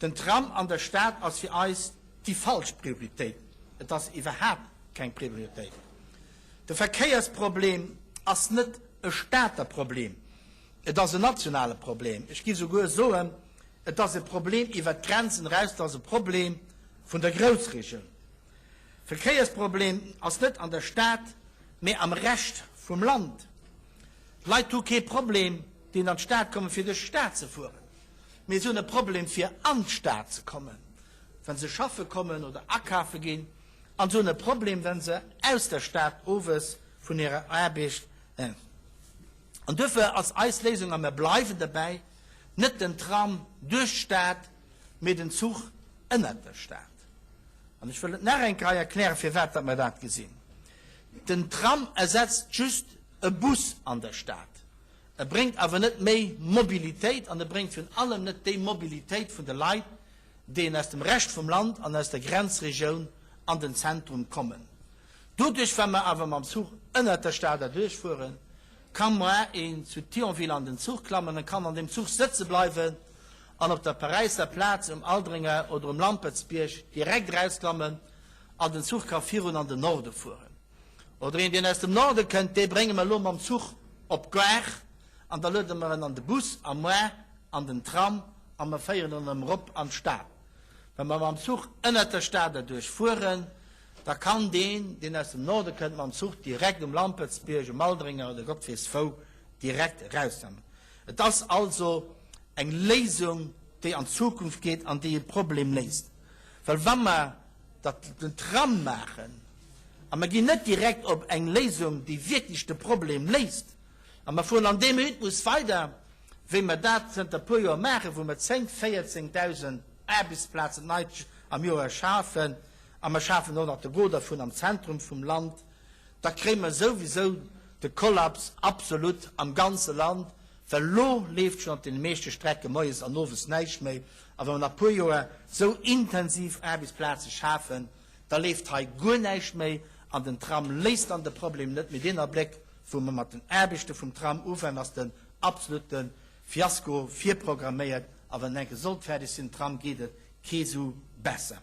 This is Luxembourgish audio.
Den Tram an der Stad ass fir eis déi falsch Prioritéit. Et ass iwwerhaapt keng Prioritéit. De Verkéiersproblem ass net e Stater Problem, et ass en nationale Problem. Ech gi souguer soen, et ass e Problem iwwert d'Grenzen eraus, et ass e Problem vun der Groussregioun. Verkéiersproblem ass net an der Stad, mee am Rescht vum Land. D'Leit hu kee Problem, déi an d'Stad kommen, fir duerch d'Stad ze fueren, mee se hunn e Problem, fir an d'Stad ze kommen, wa se schaffe kommen oder akafe ginn, an se hunn e Problem, wa se aus der Stad owes vun hirer Aarbecht. An duerfir ass eis Léisung, a mer bleiwen derbäi, net den Tram duerch d'Stad, mee den Zuch ënnert der Stad. An ech wëll et nach eng Kéier erklären, firwat datt mer dat gesinn. Den Tram ersetzt just e Bus an der Stad. E bréngt awer net méi Mobilitéit an e bréngt virun allem net déi Mobilitéit vun de Leit, déi aus dem Rescht vum Land an aus der Grenzregioun an den Zentrum kommen. Doduerch, wa mer awer mam Zuch ënnert der Stad erduerch fueren, ka moar een zu Thionville an den Zuch klammen an kann an deem Zuch sëtze bleiwen an op der Paräisser Plaz, um Aldringer oder um Lampertsbierg direkt erausklammen an den Zuch ka virun an den Norde fueren. Oder een, deen aus dem Norde kënnt, dee brénge mer elo mam Zuch op d'Gare an da luede mer en an de Bus a moar an den Tram a mer féieren en erëm erop an d'Stad. Wa mer mam Zuch ënnert der Stad erduerch fueren, da kann deen, deen aus dem Norde kënnt, mam Zuch direkt um Lampertsbierg, um Aldringer oder Gott weess wou direkt erausklammen. Et ass also eng Léisung, déi an d'Zukunft geet an déi e Problem léist. Well wa mer dat den Tram maachen a mer ginn net direkt op eng Léisung, déi wierklech de Problem léist, a mer fueren an deem Rhythmus weider, wéi mer dat zënter e puer Joer maachen, wou mer 10, 14.000 Aarbechtsplazen nei am Joer schafen, a mer schafen och nach de Gros dervun am Zentrum vum Land, da kréie mer souwisou de Kollaps absolut am ganze Land, well elo leeft schonn op deene meeschte Strecke moies an owes näischt méi. A wa mer nach e puer Joer esou intensiv Aarbechtsplaze schafen, da leeft hei guer näischt méi an den Tram léist dann de Problem net méi. Deen Abléck, wou mer mat den Aarbechte vum Tram ufänken, ass den absolute Fiasko virprogramméiert. A wann en enke sollt fäerdeg sinn, den Tram, geet et kee Su besser.